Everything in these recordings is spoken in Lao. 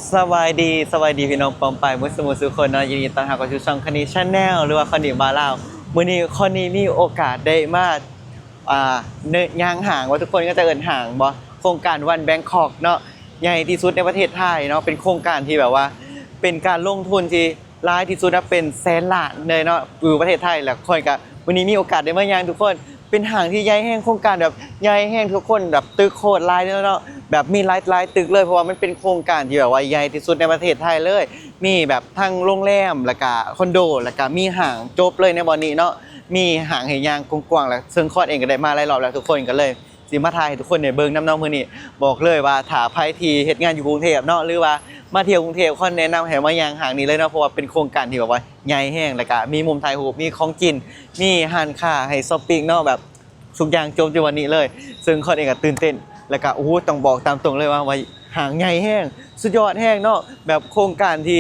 ສະບາຍດີ ສະບາຍດີພີ່ນ້ອງປ້ອງປາຍໝົດສູ່ໝູ່ສູ່ຄົນເນາະ. ຍິນດີຕ້ອນຮັບເຂົ້າສູ່ຊ່ອງຄະນີ Channel ຫຼືວ່າຄະນີບາລາວ. ມື້ນີ້ຄະນີມີໂອກາດໄດ້ມາ ອ່າ ເນີ ຍ່າງຫ້າງ ວ່າທຸກຄົນກໍຈະເອີ້ນຫ້າງບໍ່ ໂຄງການ One Bangkok ເນາະ ໃຫຍ່ທີ່ສຸດໃນປະເທດໄທເນາະ. ເປັນໂຄງການທີ່ແບບວ່າເປັນການລົງທຶນທີ່ຫຼາຍທີ່ສຸດນະ ເປັນແສນລ້ານເລີຍເນາະ ຢູ່ປະເທດໄທ. ແລ້ວຂ້ອຍກໍມື້ນີ້ມີໂອກາດໄດ້ມາຍ່າງທຸກຄົນ ເປັນຫ້າງທີ່ໃຫຍ່ແຮງ ໂຄງການແບບໃຫຍ່ແຮງທຸກຄົນ ແບບຕຶກໂຄດຫຼາຍເລີຍເນາະ ແບບມີຫຼາຍໆຕຶກເລີຍ ເພາະວ່າມັນເປັນໂຄງການທີ່ແບບວ່າໃຫຍ່ທີ່ສຸດໃນປະເທດໄທເລີຍ. ມີແບບທັງໂຮງແຮມ ແລ້ວກະຄອນໂດ ແລ້ວກະມີຫ້າງ ຈົບເລີຍໃນບ່ອນນີ້ເນາະ. ມີຫ້າງໃຫ້ຍ່າງກວ້າງໆ ແລ້ວເຊິ່ງຄອນເອງກໍໄດ້ມາຫຼາຍຮອບແລ້ວ ທຸກຄົນກໍເລີຍຊິມາຖ່າຍໃຫ້ທຸກຄົນໄດ້ເບິ່ງນຳເນາະ. ມື້ນີ້ບອກເລີຍວ່າຖ້າໃຜທີ່ເຮັດງານຢູ່ກຸງເທບເນາະ ຫຼືວ່າມາທ່ຽວກຸງເທບ ຄອນແນະນຳໃຫ້ມາຍ່າງຫ້າງນີ້ເລີຍເນາະ ເພາະວ່າເປັນໂຄງການທີ່ແບບວ່າໃຫຍ່ແຮງ ແລ້ວກະມີມຸມຖ່າຍຮູບ ມີຂອງກິນ ມີຮ້ານຄ້າໃຫ້ຊັອບປິງເນາະ ແບບ ທຸກຢ່າງຈົບຢູ່ບ່ອນນີ້ເລີຍ. ເຊິ່ງຄອນເອງກໍຕື່ນເຕັ້ນ ແລ້ວກໍ ໂອ້ ຕ້ອງບອກຕາມຕົງເລີຍວ່າ ວ່າຫ້າງໃຫຍ່ແຮງ ສຸດຍອດແຮງເນາະ ແບບໂຄງການທີ່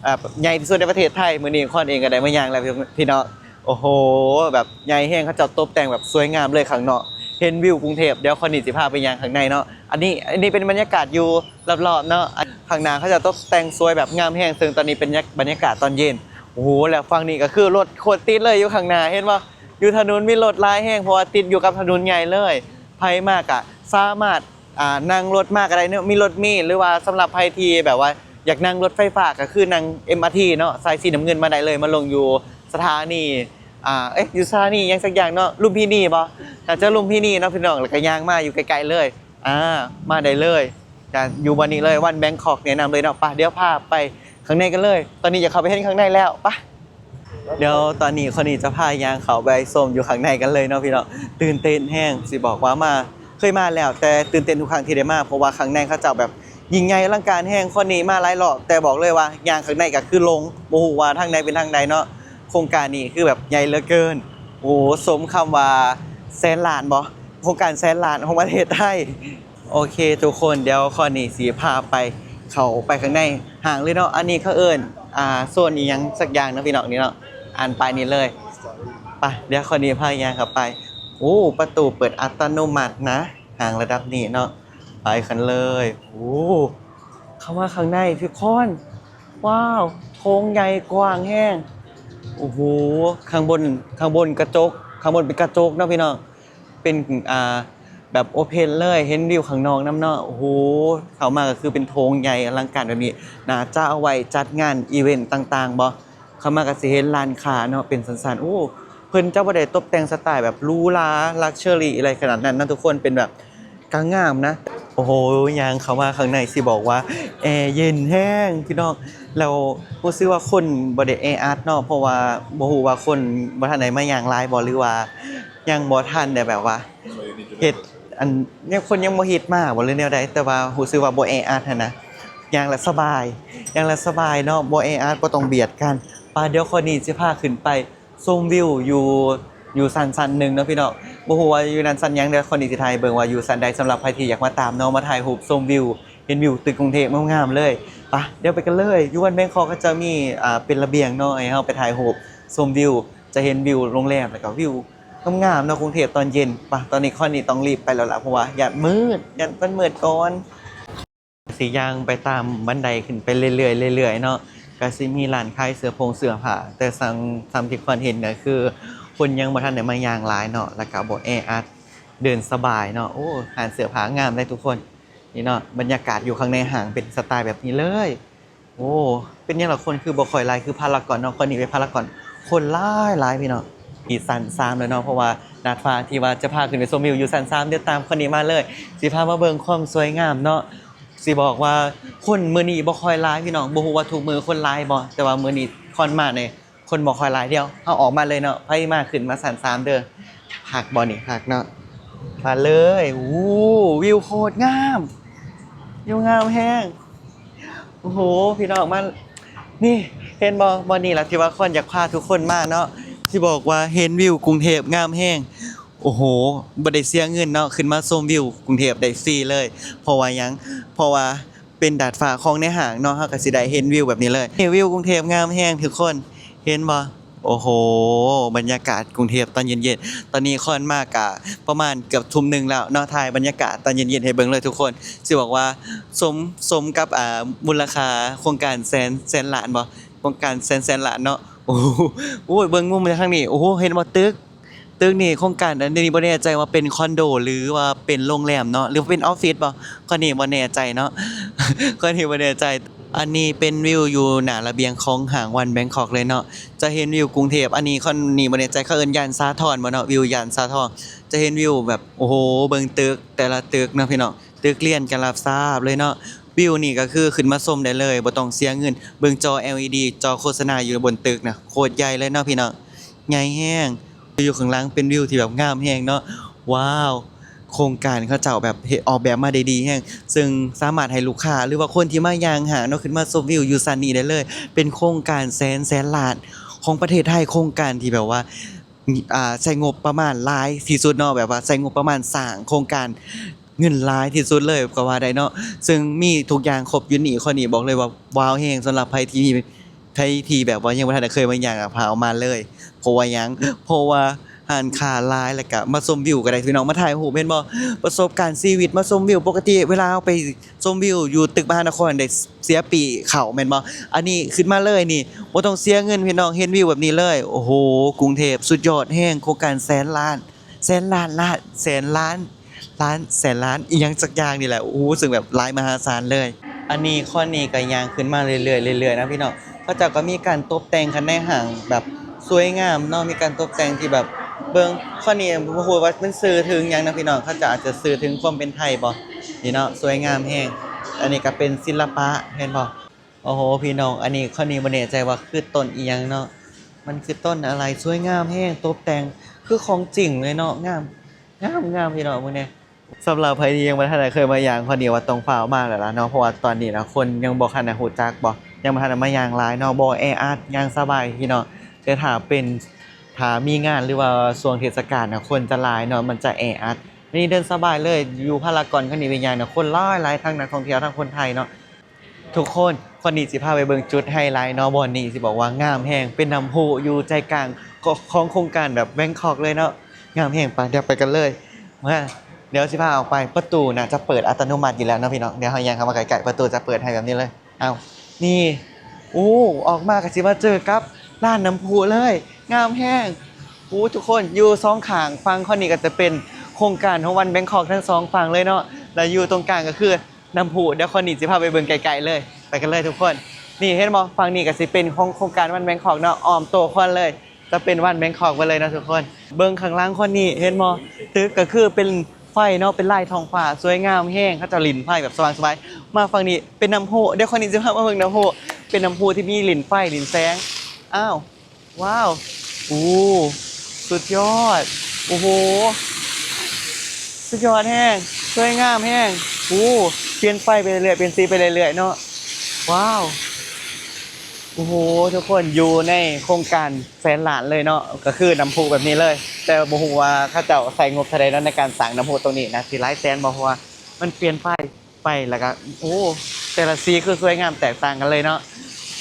ເອີ ໃຫຍ່ທີ່ສຸດໃນປະເທດໄທ. ມື້ນີ້ຄອນເອງກໍໄດ້ມາຍ່າງແລ້ວ ພີ່ນ້ອງ. ໂອ້ໂຫ ແບບໃຫຍ່ແຮງ ເຂົາເຈົ້າຕົບແຕ່ງແບບສວຍງາມເລີຍຂ້າງນອກ ເຫັນວິວກຸງເທບ. ດຽວຄອນນີ້ຊິພາໄປຍ່າງຂ້າງໃນເນາະ. ອັນນີ້ ອັນນີ້ເປັນບັນຍາກາດຢູ່ລອບໆເນາະ. ຂ້າງໜ້າເຂົາເຈົ້າຕົບແຕ່ງສວຍແບບງາມແຮງ ເຊິ່ງຕອນນີ້ເປັນບັນຍາກາດຕອນເຢັນ. ໂອ້ໂຫ ແລ້ວຝັ່ງນີ້ກໍຄືລົດໂຄດຕິດເລີຍ ຢູ່ຂ້າງໜ້າ ເຫັນບໍ່? ຢູ່ຖະໜົນມີລົດຫຼາຍແຮງ ເພາະວ່າຕິດຢູ່ກັບຖະໜົນໃຫຍ່ເລີຍ. ໃຜມາກະສາມາດ ອ່າ ນັ່ງລົດມາກະໄດ້ເນາະ ມີລົດເມ ຫຼືວ່າສຳລັບໃຜທີ່ແບບວ່າຢາກນັ່ງລົດໄຟຟ້າ ກະຄືນັ່ງ ເອັມອາທີ ເນາະ ສາຍສີນ້ຳເງິນມາໄດ້ເລີຍ ມາລົງຢູ່ສະຖານີ ອ່າ ເອະ ຢູ່ສະຖານີຫຍັງສັກຢ່າງເນາະ ລຸມພິນີບໍ? ໜ້າຈະລຸມພິນີເນາະພີ່ນ້ອງ ແລ້ວກະຍ່າງມາຢູ່ໃກ້ໆເລີຍ ອ່າ ມາໄດ້ເລີຍ ກະຢູ່ບ່ອນນີ້ເລີຍ ວັນແບງຄອກ ແນະນຳເລີຍເນາະ. ໄປ ດຽວພາໄປຂ້າງໃນກັນເລີຍ ຕອນນີ້ຢາກເຂົ້າໄປເຫັນຂ້າງໃນແລ້ວ ໄປ. ດຽວຕອນນີ້ຄອນນີ້ຈະພາຍ່າງເຂົ້າໄປຊົມຢູ່ຂ້າງໃນກັນເລີຍເນາະພີ່ນ້ອງ. ຕື່ນເຕັ້ນແຮງ ຊິບອກວ່າມາ ເຄີຍມາແລ້ວ ແຕ່ຕື່ນເຕັ້ນທຸກຄັ້ງທີ່ໄດ້ມາ ເພາະວ່າຂ້າງໃນເຂົາເຈົ້າແບບຍິ່ງໃຫຍ່ອະລັງການແຮງ. ຄອນນີ້ມາຫຼາຍຮອບ ແຕ່ບອກເລີຍວ່າຍ່າງຂ້າງໃນກໍຄືຫຼົງ ບໍ່ຮູ້ວ່າທາງໃດເປັນທາງໃດເນາະ. ໂຄງການນີ້ຄືແບບໃຫຍ່ເຫຼືອເກີນ ໂອ້ ສົມຄຳວ່າແສນລ້ານບໍ? ໂຄງການແສນລ້ານຂອງປະເທດໄທ. ໂອເຄທຸກຄົນ ດຽວຄອນນີ້ຊິພາໄປ ເຂົ້າໄປຂ້າງໃນຫ້າງເລີຍເນາະ. ອັນນີ້ເຂົາເອີ້ນ ອ່າ ໂຊນອີ່ຫຍັງສັກຢ່າງເນາະພີ່ນ້ອງ ນີ້ເນາະ ອ່ານປ້າຍນີ້ເລີຍ. ໄປ ດຽວຄອນນີ້ພາຍ່າງເຂົ້າໄປ. ໂອ້ ປະຕູເປີດອັດຕະໂນມັດນະ ຫ້າງລະດັບນີ້ເນາະ. ໄປກັນເລີຍ. ໂອ້ ເຂົ້າມາຂ້າງໃນທຸກຄົນ ວ້າວ ໂຖງໃຫຍ່ກວ້າງແຮງ. ໂອ້ໂຫ ຂ້າງບົນ ຂ້າງບົນກະຈົກ ຂ້າງບົນເປັນກະຈົກເນາະພີ່ນ້ອງ. ເປັນ ອ່າ ແບບໂອເພັນເລີຍ ເຫັນວິວຂ້າງນອກນຳເນາະ. ໂອ້ໂຫ ເຂົ້າມາກໍຄືເປັນໂຖງໃຫຍ່ອະລັງການແບບນີ້ ໜ້າຈະເອົາໄວ້ຈັດງານອີເວັນຕ່າງໆບໍ? ເຂົ້າມາກໍຊິເຫັນຮ້ານຄ້າເນາະ ເປັນຊັ້ນໆ. ໂອ້ ເພິ່ນຈະບໍ່ໄດ້ຕົບແຕ່ງສະໄຕແບບຫຼູຫຼາ ລັກເຊີຣີ ອະໄລຂະໜາດນັ້ນນະທຸກຄົນ ເປັນແບບ ກໍງາມນະ. ໂອ້ໂຫ ຍ່າງເຂົ້າມາຂ້າງໃນຊິບອກວ່າແອເຢັນແຮງພີ່ນ້ອງ. ແລ້ວຮູ້ສຶກວ່າຄົນບໍ່ໄດ້ແອອັດເນາະ ເພາະວ່າບໍ່ຮູ້ວ່າຄົນບໍ່ທັນໄດ້ມາຍ່າງຫຼາຍບໍ ຫຼືວ່າຍັງບໍ່ທັນໄດ້ແບບວ່າເຮັດ ອັນ ຍັງ ຄົນຍັງບໍ່ຮິດມາບໍ ຫຼືແນວໃດ ແຕ່ວ່າຮູ້ສຶກວ່າບໍ່ແອອັດຫັ້ນນະ. ຍ່າງແລ້ວສະບາຍ ຍ່າງແລ້ວສະບາຍເນາະ ບໍ່ແອອັດ ບໍ່ຕ້ອງບຽດກັນ. ໄປ ດຽວຄອນນີ້ຊິພາຂຶ້ນໄປ ຊົມວິວຢູ່ ຢູ່ຊັ້ນ ຊັ້ນໜຶ່ງເນາະພີ່ນ້ອງ. ບໍ່ຮູ້ວ່າຢູ່ນັ້ນຊັ້ນຫຍັງ ດຽວຄອນນີ້ຊິຖ່າຍໃຫ້ເບິ່ງວ່າຢູ່ຊັ້ນໃດ ສຳລັບໃຜທີ່ຢາກມາຕາມເນາະ ມາຖ່າຍຮູບຊົມວິວ ເຫັນວິວຕຶກກຸງເທບງາມໆເລີຍ. ໄປ ດຽວໄປກັນເລີຍ. ຢູ່ວັນແບງຄອກເຂົາເຈົ້າມີ ອ່າ ເປັນລະບຽງເນາະ ໃຫ້ເຮົາໄປຖ່າຍຮູບຊົມວິວ ຈະເຫັນວິວໂຮງແຮມ ແລ້ວກໍວິວງາມໆເນາະ ກຸງເທບຕອນເຢັນ. ໄປ ຕອນນີ້ຄອນນີ້ຕ້ອງລີບໄປແລ້ວລະ ເພາະວ່າຢ້ານມືດ ຢ້ານມັນມືດກ່ອນ. ຊິຍ່າງໄປຕາມບັນໄດຂຶ້ນໄປເລື້ອຍໆ ເລື້ອຍໆເນາະ ກໍຊິມີຮ້ານຂາຍເສື້ອຜົງເສື້ອຜ້າ ແຕ່ສ່ຳ ສ່ຳທີ່ຄວນເຫັນກໍຄືຄົນຍັງບໍ່ທັນໄດ້ມາຍ່າງຫຼາຍເນາະ ແລ້ວກໍບໍ່ແອອັດ ເດີນສະບາຍເນາະ. ໂອ້ ຮ້ານເສື້ອຜ້າງາມເດ້ທຸກຄົນ ນີ້ເນາະ. ບັນຍາກາດຢູ່ຂ້າງໃນຫ້າງເປັນສະໄຕແບບນີ້ເລີຍ. ໂອ້ ເປັນຫຍັງລະຄົນຄືບໍ່ຄ່ອຍຫຼາຍຄືພາລາກອນເນາະ? ຄອນນີ້ໄປພາລາກອນ ຄົນຫຼາຍໆ ພີ່ນ້ອງ. ທີ່ຊັ້ນສາມແລ້ວເນາະ ເພາະວ່າດາດຟ້າທີ່ວ່າຈະພາຂຶ້ນໄປຊົມວິວຢູ່ຊັ້ນສາມ ດຽວຕາມຄອນນີ້ມາເລີຍ ຊິພາມາເບິ່ງຄວາມສວຍງາມເນາະ. ຊິບອກວ່າຄົນມື້ນີ້ບໍ່ຄ່ອຍຫຼາຍພີ່ນ້ອງ ບໍ່ຮູ້ວ່າທຸກມື້ຄົນຫຼາຍບໍ່ ແຕ່ວ່າມື້ນີ້ຄອນມານີ້ຄົນບໍ່ຄ່ອຍຫຼາຍ. ດຽວເຮົາອອກມາເລີຍເນາະ ໃຜມາຂຶ້ນມາຊັ້ນສາມເດີ. ຄັກບໍ່ນີ້? ຄັກເນາະ ມາເລີຍ. ໂອ້ ວິວໂຄດງາມ ວິວງາມແຮງ. ໂອ້ໂຫ ພີ່ນ້ອງ ມາ ນີ້ ເຫັນບໍ່? ບ່ອນນີ້ລະທີ່ວ່າຄອນຢາກພາທຸກຄົນມາເນາະ ຊິບອກວ່າເຫັນວິວກຸງເທບງາມແຮງ. ໂອ້ໂຫ ບໍ່ໄດ້ເສຍເງິນເນາະ ຂຶ້ນມາຊົມວິວກຸງເທບໄດ້ຟຣີເລີຍ. ເພາະວ່າຫຍັງ? ເພາະວ່າເປັນດາດຟ້າຂອງໃນຫ້າງເນາະ ເຮົາກໍຊິໄດ້ເຫັນວິວແບບນີ້ເລີຍ. ນີ້ ວິວກຸງເທບງາມແຮງທຸກຄົນ ເຫັນບໍ່? ໂອ້ໂຫ ບັນຍາກາດກຸງເທບຕອນເຢັນໆ ຕອນນີ້ຄ່ອນມາກະປະມານເກືອບທຸ່ມໜຶ່ງແລ້ວເນາະ. ຖ່າຍບັນຍາກາດຕອນເຢັນໆໃຫ້ເບິ່ງເລີຍທຸກຄົນ. ຊິບອກວ່າສົມ ສົມກັບ ອ່າ ມູນລະຄ່າໂຄງການແສນ ແສນລ້ານບໍ່? ໂຄງການແສນ ແສນລ້ານເນາະ. ໂອ້ໂຫ ໂອ້ຍ ເບິ່ງມຸມມາທາງນີ້ ໂອ້ໂຫ ເຫັນບໍ່? ຕຶກ ຕຶກນີ້ໂຄງການ ອັນນີ້ບໍ່ແນ່ໃຈວ່າເປັນຄອນໂດ ຫຼືວ່າເປັນໂຮງແຮມເນາະ ຫຼືວ່າເປັນອອບຟິດບໍ່? ຂ້ອຍນີ້ບໍ່ແນ່ໃຈເນາະ ຂ້ອຍນີ້ບໍ່ແນ່ໃຈ. ອັນນີ້ເປັນວິວຢູ່ໜ້າລະບຽງຂອງຫ້າງວັນແບງຄອກເລີຍເນາະ. ຈະເຫັນວິວກຸງເທບ ອັນນີ້ຂ້ອຍນີ້ບໍ່ແນ່ໃຈ ເຂົາເອີ້ນຍ່ານສາທອນບໍ່ເນາະ? ວິວຍ່ານສາທອນ ຈະເຫັນວິວແບບ ໂອ້ໂຫ ເບິ່ງຕຶກ ແຕ່ລະຕຶກເນາະພີ່ນ້ອງ ຕຶກລຽນກັນລາບສາບເລີຍເນາະ. ວິວນີ້ກໍຄືຂຶ້ນມາຊົມໄດ້ເລີຍ ບໍ່ຕ້ອງເສຍເງິນ. ເບິ່ງຈໍ ແອລອີດີ ຈໍໂຄສະນາຢູ່ບົນຕຶກນະ ໂຄດໃຫຍ່ເລີຍເນາະພີ່ນ້ອງ ໃຫຍ່ແຮງ. ຢູ່ຂ້າງຫຼັງເປັນວິວທີ່ແບບງາມແຮງເນາະ. ວ້າວ ໂຄງການເຂົາເຈົ້າແບບເຮັດ ອອກແບບມາໄດ້ດີແຮງ ເຊິ່ງສາມາດໃຫ້ລູກຄ້າ ຫຼືວ່າຄົນທີ່ມາຍ່າງຫ້າງເນາະ ຂຶ້ນມາຊົມວິວຢູ່ຊັ້ນນີ້ໄດ້ເລີຍ. ເປັນໂຄງການແສນ ແສນລ້ານຂອງປະເທດໄທ ໂຄງການທີ່ແບບວ່າ ອ່າ ໃຊ້ງົບປະມານຫຼາຍທີ່ສຸດເນາະ ແບບວ່າໃຊ້ງົບປະມານສ້າງໂຄງການເງິນຫຼາຍທີ່ສຸດເລີຍກໍວ່າໄດ້ເນາະ ເຊິ່ງມີທຸກຢ່າງຄົບຢູ່ນີ້. ຂໍ້ນີ້ບອກເລີຍວ່າວ້າວແຮງ ສຳລັບໃຜທີ່ ໃຜທີ່ແບບວ່າຍັງບໍ່ທັນໄດ້ເຄີຍມາຍ່າງ ກໍພາອອກມາເລີຍ. ເພາະວ່າຫຍັງ? ເພາະວ່າຮ້ານຄ້າຫຼາຍ ແລ້ວກໍມາຊົມວິວກໍໄດ້ພີ່ນ້ອງ ມາຖ່າຍຮູບ ເຫັນບໍ່? ປະສົບການຊີວິດມາຊົມວິວ. ປົກກະຕິເວລາເຮົາໄປ ຊົມວິວຢູ່ຕຶກມະຫານະຄອນໄດ້ເສຍປີ້ເຂົ້າແມ່ນບໍ່? ອັນນີ້ຂຶ້ນມາເລີຍນີ້ ບໍ່ຕ້ອງເສຍເງິນພີ່ນ້ອງ ເຫັນວິວແບບນີ້ເລີຍ. ໂອ້ໂຫ ກຸງເທບສຸດຍອດແຮງ ໂຄງການແສນລ້ານ ແສນລ້ານ ລ້ານ ແສນລ້ານ ລ້ານ ແສນລ້ານ ອີ່ຫຍັງຈັກຢ່າງນີ້ແຫຼະ. ໂອ້ໂຫ ເຊິ່ງແບບຫຼາຍມະຫາສານເລີຍ. ອັນນີ້ ຄອນນີ້ກໍຍ່າງຂຶ້ນມາເລື້ອຍໆ ເລື້ອຍໆນະພີ່ນ້ອງ. ເຂົາເຈົ້າກໍມີການຕົບແຕ່ງພາຍໃນຫ້າງແບບສວຍງາມເນາະ ມີການຕົບແຕ່ງທີ່ແບບ ເບິ່ງ ຄອນນີ້ບໍ່ຮູ້ວ່າມັນຊື່ຖືກຫຍັງນະພີ່ນ້ອງ ເຂົາເຈົ້າອາດຈະຊື່ເຖິງຄວາມເປັນໄທບໍ່ ນີ້ເນາະ ສວຍງາມແຮງ. ອັນນີ້ກໍເປັນສິລະປະ ເຫັນບໍ່? ໂອ້ໂຫ ພີ່ນ້ອງ ອັນນີ້ ຄອນນີ້ບໍ່ແນ່ໃຈວ່າຄືຕົ້ນອີ່ຫຍັງເນາະ ມັນຄືຕົ້ນອະໄລ? ສວຍງາມແຮງ ຕົບແຕ່ງຄືຂອງຈິງເລີຍເນາະ ງາມ ງາມ ງາມ ພີ່ນ້ອງ ເບິ່ງແດ່. ສຳລັບໃຜທີ່ຍັງບໍ່ທັນໄດ້ເຄີຍມາຍ່າງ ຄອນນີ້ວ່າຕ້ອງຟ້າວມາແລ້ວລະເນາະ ເພາະວ່າຕອນນີ້ນະ ຄົນຍັງບໍ່ທັນໄດ້ຮູ້ຈັກບໍ່ ຍັງບໍ່ທັນໄດ້ມາຍ່າງຫຼາຍເນາະ ບໍ່ແອອັດ ຍ່າງສະບາຍພີ່ນ້ອງ. ແຕ່ຖ້າເປັນ ຖ້າມີງານ ຫຼືວ່າຊ່ວງເທດສະການນະ ຄົນຈະຫຼາຍເນາະ ມັນຈະແອອັດ. ອັນນີ້ເດີນສະບາຍເລີຍ ຢູ່ພາລາກອນ ຄອນນີ້ໄປຍ່າງນະ ຄົນຫຼາຍໆ ທັງນັກທ່ອງທ່ຽວ ທັງຄົນໄທເນາະ. ທຸກຄົນ ຄອນນີ້ຊິພາໄປເບິ່ງຈຸດໄຮໄລເນາະ ບ່ອນນີ້ຊິບອກວ່າງາມແຮງ ເປັນນ້ຳພຸຢູ່ໃຈກາງຂອງ ຂອງໂຄງການແບບແບງຄອກເລີຍເນາະ ງາມແຮງ. ໄປ ດຽວໄປກັນເລີຍ ມາ ດຽວຊິພາອອກໄປ. ປະຕູໜ້າຈະເປີດອັດຕະໂນມັດຢູ່ແລ້ວເນາະພີ່ນ້ອງ ດຽວເຮົາຍ່າງເຂົ້າມາໃກ້ໆ ປະຕູຈະເປີດໃຫ້ແບບນີ້ເລີຍ. ອ້າວ ນີ້ ໂອ້ ອອກມາກໍຊິມາເຈີກັບຮ້ານນ້ຳພຸເລີຍ ງາມແຮງ. ໂອ້ ທຸກຄົນ ຢູ່ສອງຂ້າງຝັ່ງຂ້ອງນີ້ກໍຈະເປັນໂຄງການຂອງວັນແບງຄອກທັງສອງຝັ່ງເລີຍເນາະ ແລະ ຢູ່ຕົງກາງກໍຄື ນ້ຳພຸ. ດຽວຄອນນີ້ຊິພາໄປເບິ່ງໃກ້ໆເລີຍ ໄປກັນເລີຍທຸກຄົນ. ນີ້ເຫັນບໍ່ ຝັ່ງນີ້ກໍຊິເປັນຂອງໂຄງການວັນແບງຄອກເນາະ ອ້ອມໂຕຄອນເລີຍ ຈະເປັນວັນແບງຄອກໄປເລີຍເນາະທຸກຄົນ. ເບິ່ງຂ້າງຫຼັງຄອນນີ້ ເຫັນບໍ່ ຕຶກກໍຄືເປັນໄຟເນາະ ເປັນລາຍທ້ອງຟ້າ ສວຍງາມແຮງ ເຂົາເຈົ້າຫຼິ້ນໄຟແບບສະຫວ່າງສະບາຍ. ມາຝັ່ງນີ້ເປັນນ້ຳພຸ ດຽວຄອນນີ້ຊິພາມາເບິ່ງນ້ຳພຸ ເປັນນ້ຳພຸທີ່ມີຫຼິ້ນໄຟຫຼິ້ນແສງ. ອ້າວ ວ້າວ ໂອ້ ສຸດຍອດ ໂອ້ໂຫ ສຸດຍອດແຮງ ສວຍງາມແຮງ. ໂອ້ ປ່ຽນໄຟໄປເລື້ອຍໆ ປ່ຽນສີໄປເລື້ອຍໆເນາະ. ວ້າວ ໂອ້ໂຫ ທຸກຄົນ ຢູ່ໃນໂຄງການແສນລ້ານເລີຍເນາະ ກໍຄືນ້ຳພຸແບບນີ້ເລີຍ. ແຕ່ບໍ່ຮູ້ວ່າເຂົາເຈົ້າໃຊ້ງົບເທົ່າໃດເນາະ ໃນການສ້າງນ້ຳພຸຕົງນີ້ນະ ຊິຫຼາຍແສນບໍ່ ເພາະວ່າມັນປ່ຽນໄຟ ໄປ ແລ້ວກໍ ໂອ້ ແຕ່ລະສີຄືສວຍງາມແຕກຕ່າງກັນເລີຍເນາະ.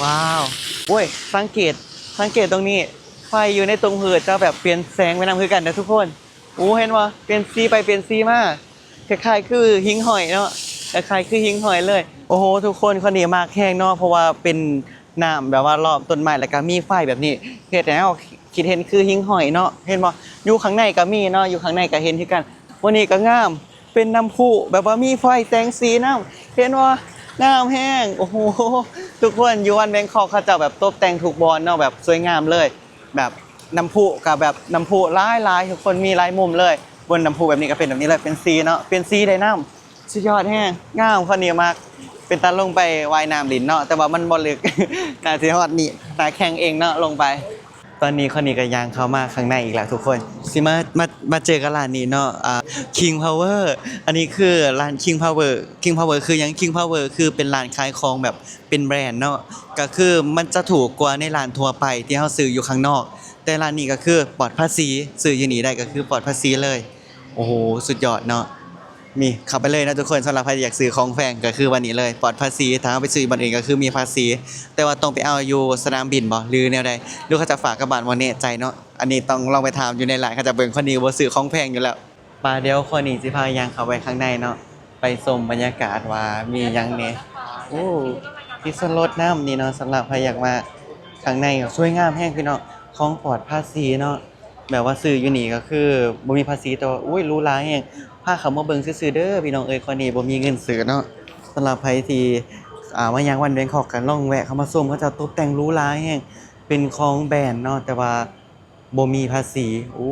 ວ້າວ ໂອ້ຍ ສັງເກດ ສັງເກດຕົງນີ້ ໄຟຢູ່ໃນຕົງພືດຈະແບບປ່ຽນແສງໄປນຳຄືກັນເດີທຸກຄົນ. ໂອ້ ເຫັນບໍ່ ປ່ຽນສີໄປປ່ຽນສີມາ ຄ້າຍໆຄືຫິ່ງຫ້ອຍເນາະ ຄ້າຍໆຄືຫິ່ງຫ້ອຍເລີຍ. ໂອ້ໂຫ ທຸກຄົນ ຄອນນີ້ມັກແຮງເນາະ ເພາະວ່າເປັນ ນ້ຳແບບວ່າລ້ອມຕົ້ນໄມ້ ແລ້ວກໍມີໄຟແບບນີ້ ເຮັດໃຫ້ເຮົາຄິດເຫັນຄືຫິ່ງຫ້ອຍເນາະ. ເຫັນບໍ່ ຢູ່ຂ້າງໃນກໍມີເນາະ ຢູ່ຂ້າງໃນກໍເຫັນຄືກັນ. ໂອ້ ນີ້ກໍງາມ ເປັນນ້ຳພຸແບບວ່າມີໄຟແສງສີນຳ ເຫັນບໍ່ ງາມແຮງ. ໂອ້ໂຫ ທຸກຄົນ ຢູ່ວັນແບງຄອກເຂົາເຈົ້າແບບຕົບແຕ່ງທຸກບ່ອນເນາະ ແບບສວຍງາມເລີຍ ແບບນ້ຳພຸກໍແບບນ້ຳພຸຫຼາຍໆ ທຸກຄົນ ມີຫຼາຍມຸມເລີຍ. ບົນນ້ຳພຸແບບນີ້ກໍເປັນແບບນີ້ເລີຍ ເປັນສີເນາະ ປ່ຽນສີໄດ້ນຳ. ສຸດຍອດແຮງ ງາມ ຄອນນີ້ມັກ ເປັນຕາລົງໄປວ່າຍນ້ຳຫຼິ້ນເນາະ ແຕ່ວ່າມັນບໍ່ເລິກ ໜ້າຊິຮອດນີ້ ໜ້າແຂ່ງເອງເນາະ ລົງໄປ. ຕອນນີ້ຄອນນີ້ກໍຍ່າງເຂົ້າມາຂ້າງໃນອີກແລ້ວທຸກຄົນ ຊິມາ ມາ ມາເຈີກັບຮ້ານນີ້ເນາະ ອ່າ ຄິງພາວເວີ ອັນນີ້ຄືຮ້ານຄິງພາວເວີ ຄິງພາວເວີຄືຫຍັງ? ຄິງພາວເວີຄືເປັນຮ້ານຂາຍຂອງແບບເປັນແບຣນເນາະ ກໍຄືມັນຈະຖືກກວ່າໃນຮ້ານທົ່ວໄປທີ່ເຮົາຊື້ຢູ່ຂ້າງນອກ ແຕ່ຮ້ານນີ້ກໍຄືປອດພາສີ ຊື້ຢູ່ນີ້ໄດ້ກໍຄືປອດພາສີເລີຍ. ໂອ້ໂຫ ສຸດຍອດເນາະ. ມີ ເຂົ້າໄປເລີຍເນາະທຸກຄົນ. ສຳລັບໃຜທີ່ຢາກຊື້ຂອງແພງກໍຄືວ່ານີ້ເລີຍ ປອດພາສີ. ຖ້າເຮົາໄປຊື້ຢູ່ບ່ອນອື່ນກໍຄືມີພາສີ ແຕ່ວ່າຕ້ອງໄປເອົາຢູ່ສະໜາມບິນບໍ ຫຼືແນວໃດ ຫຼືເຂົາຈະຝາກກັບບ້ານ ບໍ່ແນ່ໃຈເນາະ. ອັນນີ້ຕ້ອງລອງໄປຖາມຢູ່ໃນຮ້ານ ເຂົາເຈົ້າເບິ່ງ. ຂ້ອຍນີ້ບໍ່ຊື້ຂອງແພງຢູ່ແລ້ວ. ໄປ ດຽວຂ້ອຍນີ້ຊິພາຍ່າງເຂົ້າໄປຂ້າງໃນເນາະ ໄປຊົມບັນຍາກາດວ່າມີຫຍັງແດ່. ໂອ້ ມີສ່ວນລົດນຳນີ້ເນາະ. ສຳລັບໃຜຢາກມາຂ້າງໃນ ສວຍງາມແຮງພີ່ນ້ອງ ຂອງປອດພາສີເນາະ. ແບບວ່າຊື້ຢູ່ນີ້ກໍຄືບໍ່ມີພາສີ ແຕ່ວ່າ ໂອ້ຍ ຫຼູຫຼາແຮງ. ພາເຂົ້າມາເບິ່ງຊື່ໆເດີພີ່ນ້ອງເອີຍ ຂ້ອຍນີ້ບໍ່ມີເງິນຊື້ເນາະ. ສຳລັບໃຜທີ່ ອ່າ ມາຍ່າງວັນແບງຄອກ ກໍລອງແວະເຂົ້າມາຊົມ ເຂົາເຈົ້າຕົບແຕ່ງຫຼູຫຼາແຮງ ເປັນຂອງແບຣນເນາະ ແຕ່ວ່າ ບໍ່ມີພາສີ. ໂອ້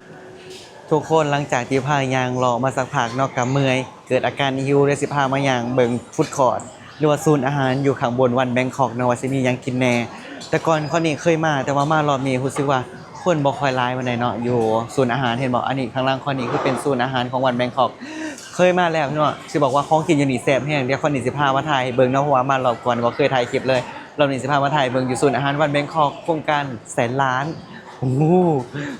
ທຸກຄົນ ຫຼັງຈາກທີ່ພາຍ່າງເລາະມາສັກພັກເນາະ ກໍເມື່ອຍ ເກີດອາການຫິວ ເລີຍຊິພາມາຍ່າງເບິ່ງຟູດຄອດ ຫຼືວ່າສູນອາຫານຢູ່ຂ້າງບົນວັນແບງຄອກເນາະ ວ່າຊິມີຫຍັງກິນແດ່. ແຕ່ກ່ອນຂ້ອຍນີ້ເຄີຍມາ ແຕ່ວ່າມາຮອບນີ້ຮູ້ສຶກວ່າຄົນບໍ່ຄ່ອຍຫຼາຍປານໃດເນາະ ຢູ່ສູນອາຫານ. ເຫັນບໍ່ ອັນນີ້ຂ້າງຫຼັງຂ້ອຍນີ້ຄືເປັນສູນອາຫານຂອງວັນແບງຄອກ. ເຄີຍມາແລ້ວເນາະ ຊິບອກວ່າຂອງກິນຢູ່ນີ້ແຊບແຮງ. ດຽວຂ້ອຍນີ້ຊິພາມາຖ່າຍໃຫ້ເບິ່ງເນາະ ເພາະວ່າມາຮອບກ່ອນບໍ່ເຄີຍຖ່າຍຄລິບເລີຍ. ຮອບນີ້ຊິພາມາຖ່າຍເບິ່ງຢູ່ສູນອາຫານວັນແບງຄອກ ໂຄງການແສນລ້ານ. ໂອ້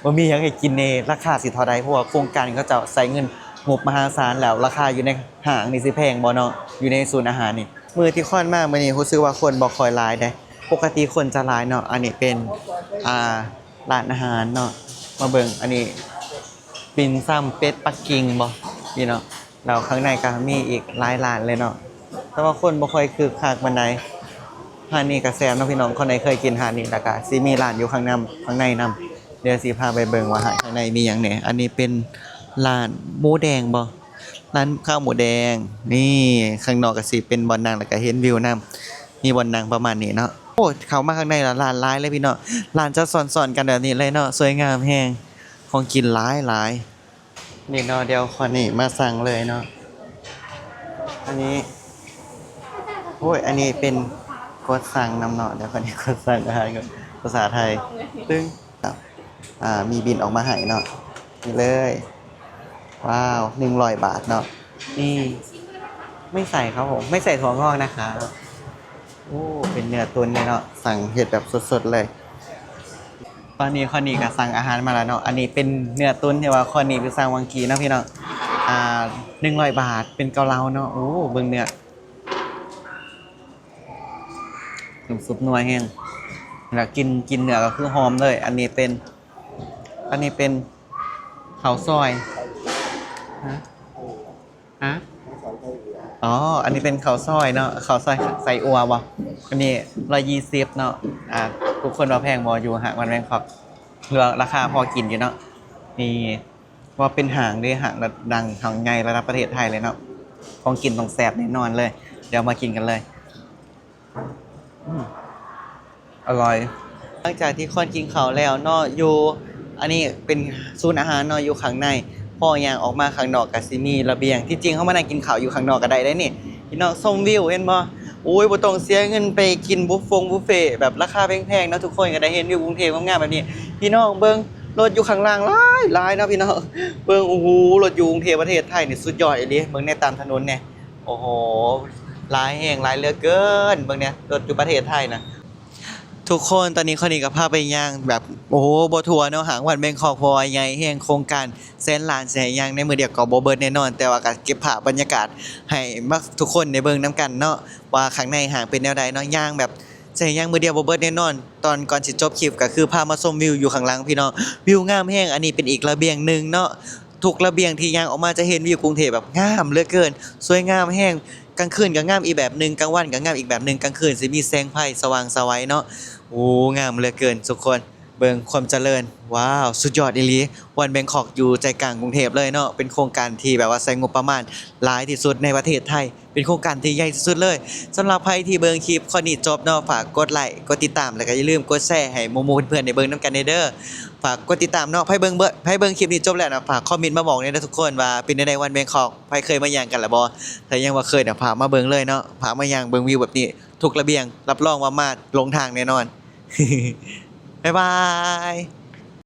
ບໍ່ມີຫຍັງໃຫ້ກິນແດ່ ລາຄາຊິເທົ່າໃດ ເພາະວ່າໂຄງການເຂົາເຈົ້າໃຊ້ເງິນງົບມະຫາສານ ແລ້ວລາຄາຢູ່ໃນຫ້າງນີ້ຊິແພງບໍ່ເນາະ ຢູ່ໃນສູນອາຫານນີ້. ມື້ທີ່ຂ້ອຍມາມື້ນີ້ຮູ້ສຶກວ່າຄົນບໍ່ຄ່ອຍຫຼາຍເດ້ ປົກກະຕິຄົນຈະຫຼາຍເນາະ. ອັນນີ້ເປັນ ອ່າ ຮ້ານອາຫານເນາະ ມາເບິ່ງ. ອັນນີ້ ຕິ່ມຊຳເປັດປັກກິ່ງບໍ່ ພີ່ນ້ອງ. ແລ້ວຂ້າງໃນກໍມີອີກຫຼາຍຮ້ານເລີຍເນາະ ແຕ່ວ່າຄົນບໍ່ຄ່ອຍຄຶກຄັກປານໃດ. ຮ້ານນີ້ກໍແຊບເນາະພີ່ນ້ອງ ຂ້ອຍເຄີຍກິນຮ້ານນີ້ ແລ້ວກໍຊິມີຮ້ານຢູ່ຂ້າງນຳ ຂ້າງໃນນຳ. ດຽວຊິພາໄປເບິ່ງວ່າຮ້ານຂ້າງໃນມີຫຍັງແດ່. ອັນນີ້ເປັນຮ້ານໝູແດງບໍ່ ຮ້ານຂ້າວໝູແດງ. ນີ້ ຂ້າງນອກກໍຊິເປັນບ່ອນນັ່ງ ແລ້ວກໍເຫັນວິວນຳ ມີບ່ອນນັ່ງປະມານນີ້ເນາະ. ໂອ້ ເຂົ້າມາຂ້າງໃນລະ ຮ້ານຫຼາຍເລີຍພີ່ນ້ອງ ຮ້ານຈະຊ້ອນໆກັນແບບນີ້ເລີຍເນາະ ສວຍງາມແຮງ ຂອງກິນຫຼາຍໆ. ນີ້ເນາະ ດຽວຂ້ອຍນີ້ມາສັ່ງເລີຍເນາະ. ອັນນີ້ ໂອ້ຍ ອັນນີ້ເປັນກົດສັ່ງນຳເນາະ. ດຽວຂ້ອຍນີ້ກົດສັ່ງອາຫານກ່ອນ ພາສາໄທ ຕຶ້ງ ອ່າ ມີບິນອອກມາໃຫ້ເນາະ ນີ້ເລີຍ. ວ້າວ ໜຶ່ງຮ້ອຍບາດເນາະ. ນີ້ ໄມ່ໃສ່ຄັບຜົມ ໄມ່ໃສ່ຖົ່ວງອກນະຄັບ. ໂອ້ ເປັນເນື້ອຕຸນເລີຍເນາະ ສັ່ງເຮັດແບບສົດໆເລີຍ. ຕອນນີ້ຂ້ອຍນີ້ກໍສັ່ງອາຫານມາແລ້ວເນາະ. ອັນນີ້ເປັນເນື້ອຕຸນທີ່ວ່າຂ້ອຍນີ້ໄປສັ່ງຫວ່າງກີ້ເນາະພີ່ນ້ອງ. ອ່າ ໜຶ່ງຮ້ອຍບາດ ເປັນເກົາເລົາເນາະ. ໂອ້ ເບິ່ງເນື້ອ ນ້ຳຊຸບນົວແຮງ ແລ້ວກິ່ນ ກິ່ນເນື້ອກໍຄືຫອມເລີຍ. ອັນນີ້ເປັນ ອັນນີ້ເປັນເຂົ້າຊອຍ ຮະ ຮະ ອໍ ອັນນີ້ເປັນເຂົ້າຊອຍເນາະ ເຂົ້າຊອຍໃສ່ອົ່ວບໍ່. ອັນນີ້ຮ້ອຍຊາວເນາະ. ອ່າ ທຸກຄົນວ່າແພງບໍ່ ຢູ່ຫ້າງວັນແບງຄອກ ຫຼືວ່າລາຄາພໍກິນຢູ່ເນາະ. ນີ້ ວ່າເປັນຫ້າງເດ້ ຫ້າງດັງ ຫ້າງໃຫຍ່ລະດັບປະເທດໄທເລີຍເນາະ. ຂອງກິນຕ້ອງແຊບແນ່ນອນເລີຍ. ດຽວມາກິນກັນເລີຍ. ອືມ ອະລ່ອຍ. ຫຼັງຈາກທີ່ຂ້ອຍກິນເຂົ້າແລ້ວເນາະ ຢູ່ ອັນນີ້ເປັນສູນອາຫານເນາະ ຢູ່ຂ້າງໃນ. ພໍຍ່າງອອກມາຂ້າງນອກກໍຊິມີລະບຽງ. ທີ່ຈິງເຮົາມານັ່ງກິນເຂົ້າຢູ່ຂ້າງນອກກໍໄດ້ເດ້ນີ້ ພີ່ນ້ອງ. ຊົມວິວເຫັນບໍ່? ໂອ້ຍ ບໍ່ຕ້ອງເສຍເງິນໄປກິນບຸບຟົງບຸບເຟແບບລາຄາແພງໆເນາະ. ທຸກຄົນກໍໄດ້ເຫັນວິວກຸງເທບງາມໆແບບນີ້. ພີ່ນ້ອງເບິ່ງ ລົດຢູ່ຂ້າງລ່າງຫຼາຍໆເນາະພີ່ນ້ອງ. ເບິ່ງ ໂອ້ໂຫ ລົດຢູ່ກຸງເທບປະເທດໄທນີ້ສຸດຍອດອີ່ຫຼີ. ເບິ່ງແດ່ຕາມຖະໜົນແດ່ ໂອ້ໂຫ ຫຼາຍແຮງ ຫຼາຍເຫຼືອເກີນ. ເບິ່ງແດ່ ລົດຢູ່ປະເທດໄທນະ. ທຸກຄົນ ຕອນນີ້ຂ້ອຍນີ້ກໍພາໄປຍ່າງແບບ ໂອ້ໂຫ ບໍ່ທົ່ວເນາະ ຫ້າງວັນແບງຄອກ ເພາະວ່າໃຫຍ່ແຮງ ໂຄງການແສນລ້ານ ຊິໃຫ້ຍ່າງໃນມື້ດຽວກໍບໍ່ເບິດແນ່ນອນ. ແຕ່ວ່າກໍເກັບພາບບັນຍາກາດໃຫ້ມາ ທຸກຄົນໄດ້ເບິ່ງນຳກັນເນາະ ວ່າຂ້າງໃນຫ້າງເປັນແນວໃດເນາະ. ຍ່າງແບບ ຊິໃຫ້ຍ່າງມື້ດຽວບໍ່ເບິດແນ່ນອນ. ຕອນກ່ອນຊິຈົບຄລິບກໍຄືພາມາຊົມວິວຢູ່ຂ້າງຫຼັງ ພີ່ນ້ອງ ວິວງາມແຮງ. ອັນນີ້ເປັນອີກລະບຽງໜຶ່ງເນາະ. ທຸກລະບຽງທີ່ຍ່າງອອກມາຈະເຫັນວິວກຸງເທບແບບງາມເຫຼືອເກີນ ສວຍງາມແຮງ. ກາງຄືນກໍງາມອີກແບບໜຶ່ງ ກາງວັນກໍງາມອີກແບບໜຶ່ງ. ກາງຄືນຊິມີແສງໄຟສະຫວ່າງສະໄຫວເນາະ. ໂອ້ ງາມເຫຼືອເກີນທຸກຄົນ. ເບິ່ງຄວາມຈະເລີນ ວ້າວ ສຸດຍອດອີ່ຫຼີ. ວັນແບງຄອກຢູ່ໃຈກາງກຸງເທບເລີຍເນາະ. ເປັນໂຄງການທີ່ແບບວ່າໃຊ້ງົບປະມານຫຼາຍທີ່ສຸດໃນປະເທດໄທ. ເປັນໂຄງການທີ່ໃຫຍ່ທີ່ສຸດເລີຍ. ສຳລັບໃຜທີ່ເບິ່ງຄລິບຂໍ້ນີ້ຈົບເນາະ ຝາກກົດໄລ ກົດຕິດຕາມ ແລ້ວກໍຢ່າລືມກົດແຊໃຫ້ໝູ່ໆເພື່ອນໆໄດ້ເບິ່ງນຳກັນແດ່ເດີ. ຝາກກົດຕິດຕາມເນາະ. ໃຜເບິ່ງ ໃຜເບິ່ງຄລິບນີ້ຈົບແລ້ວນະ ຝາກຄອມເມັນມາບອກແດ່ເດີທຸກຄົນ ວ່າເປັນແນວໃດວັນແບງຄອກ ໃຜເຄີຍມາຍ່າງກັນລະບໍ່? ຖ້າຍັງບໍ່ເຄີຍນະ ພາມາເບິ່ງເລີຍເນາະ ພາມາຍ່າງເບິ່ງວິວແບບນີ້ ທຸກລະບຽງ ຮັບຮອງວ່າມາຫຼົງທາງແນ່ນອນ. ບາຍບາຍ.